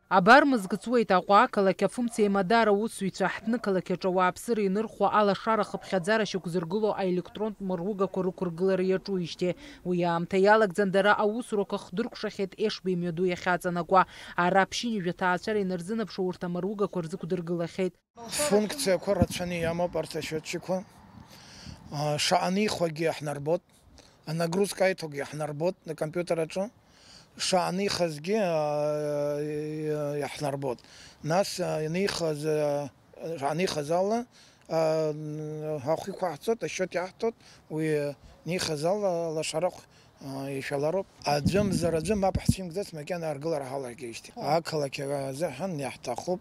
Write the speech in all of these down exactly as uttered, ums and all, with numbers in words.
Абар мызк ҵуеит Аҟәа ақалақь афымца еимадара аусзуҩцәа, ҳҭнықалақь аҿы ауааԥсыра инырхуа алашара хыԥхьаӡара шьақәзыргыло аелектрон маругақәа рықәыргылара иаҿуижьҭеи. Уи аамҭа иалагӡан дара аусурақәа хдыркәшахьеит Ешба имҩаду иахьаҵанакуа. Ара ԥшьынҩажәа ҭаацәара инарзынаԥшуа урҭ амаругақәа рзықәдыргылахьеит. Функциақәа рацәаны иамоуп арҭ ашьотчикқәа. А, шаҟа анихуагьы иаҳнарбоит, анагрузка аиҭогьы иаҳнарбоит акомпиутер аҿы. Шаҟа анихазгьы, а, иаҳнарбоит. Нас, а, ианихаз, а, анихаз ала, а, н-, ахә иқәаҳҵоит, ашьот иаҳҭоит, уи анихаз ала алашарахә, а, ишәалароуп. Аӡәымзар аӡәы мап ҳцәимкӡац, макьана аргылара ҳалагеижьҭеи. Ақалақь азыҳәан иаҳҭахуп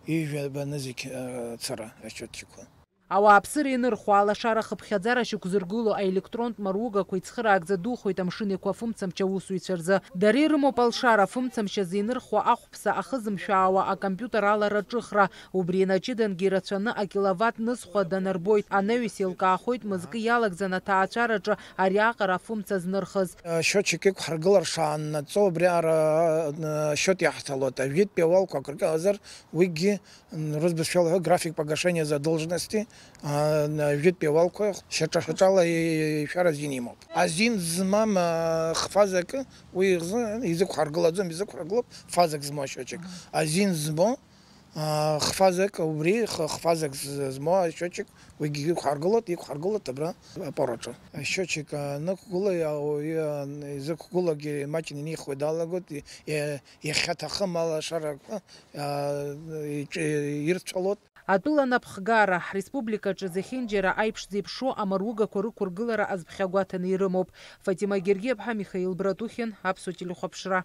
ижәаба нызқь, а, цара ашьотчикқәа. Ауааԥсыра инырхуа алашара хыԥхьаӡара шьақәзыргыло аелектронтә маругақәа ицхыраагӡа духоит амшын еиқәа афымцамч аусзуҩцәа рзы. Дара ирымоуп алшара, афымцамч азы инырхуа ахәԥса ахызымшәаауа акомпиутер алара аҿыхра. Убри инаҷыдангьы ирацәаны акиловатт нызқьҩык данарбоит, анаҩс еилкаахоит мызкы иалагӡан аҭаацәараҿы ариаҟара афымца знырхыз. Счетчик иқәҳаргылар шааннаҵо, убри аара, счет иаҳҭалоит. Ажәытәтәи ауалқәа акыр кьаазар, уигьы, рызбызшәала ҳәа, график погашения задолженности, ажәытәтәи ауалқәа шьаҿа-шьаҿала ишәара азин имоуп. Азин змам, а, хфазакы уи изы-, изықәҳаргылаӡом, изықәҳаргылоуп фазак змоу ашьотчик. Азин змоу, а, хфазак, убри х-, хфазак з-, змоу ашьотчик уигьы иқәҳаргылоит, иқәҳаргылоит абра апор аҿы. Ашьотчик анықәгыла, ауаҩы, а, изықәгылогьы маҷны инихуа далагоит, и-, и-, иахьаҭахым алашарақәа, а, иҿ-, ирцәалоит. Атәыла напхгара ҳреспубликаҿы зехьынџьара аиԥш зеиԥшу амаругақәа рықәыргылара азԥхьагәаҭаны ирымоуп. Фатима Гергиаԥҳа, Михаил Братухин, Аԥсуа телехәаԥшра.